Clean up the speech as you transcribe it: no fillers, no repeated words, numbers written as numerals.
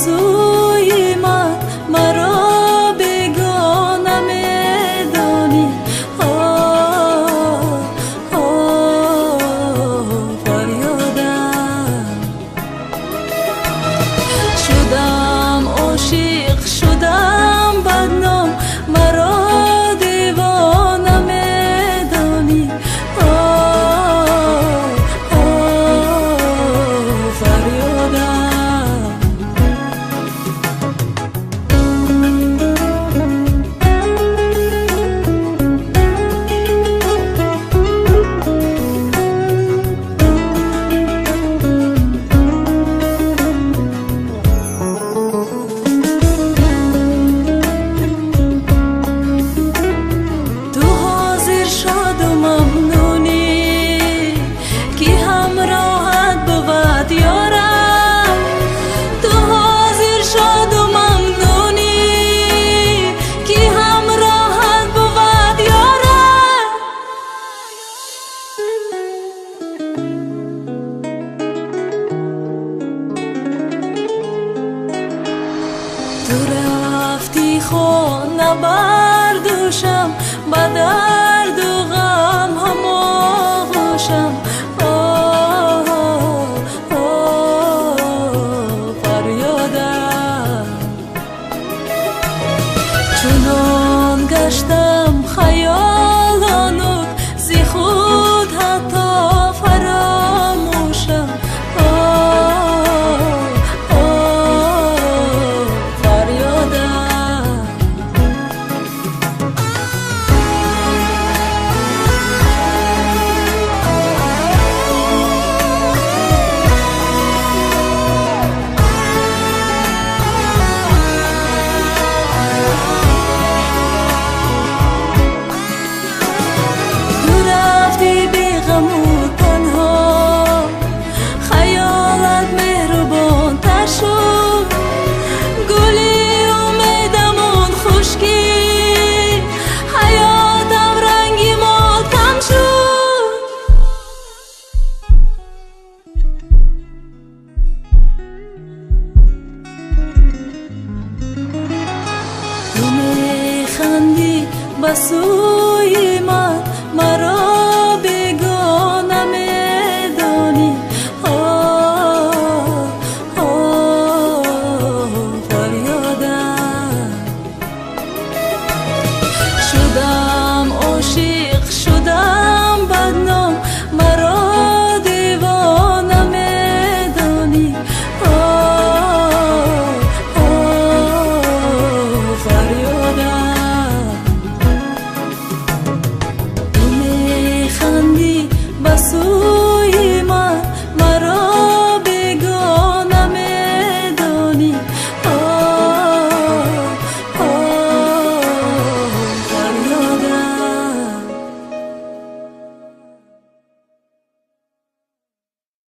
сӯи ман, маро бегона медонӣ. Фарёдам шудам, ошиқ шудам, бадном, маро девона медонӣ. Фарёдам. Ту ҳозир шоду мамнунӣ, ки ҳамроҳат бувад ёрам. Ту ҳозир шоду мамнунӣ, ки ҳамроҳат бувад ёрам. Ту рафтӣ, хона бардӯшам, ба дарду ғам ҳамоғӯшам. Фарёдам. Чунон гаштам хаёлонуд, зи худ ҳатто фаромӯшам. Фарёдам. Ту рафтӣ беғаму танҳо, хаёлат меҳрубонтар шуд. Гули умедамон хушкӣ, ҳаётам ранги мотам шуд. Ту механдӣ ба сӯи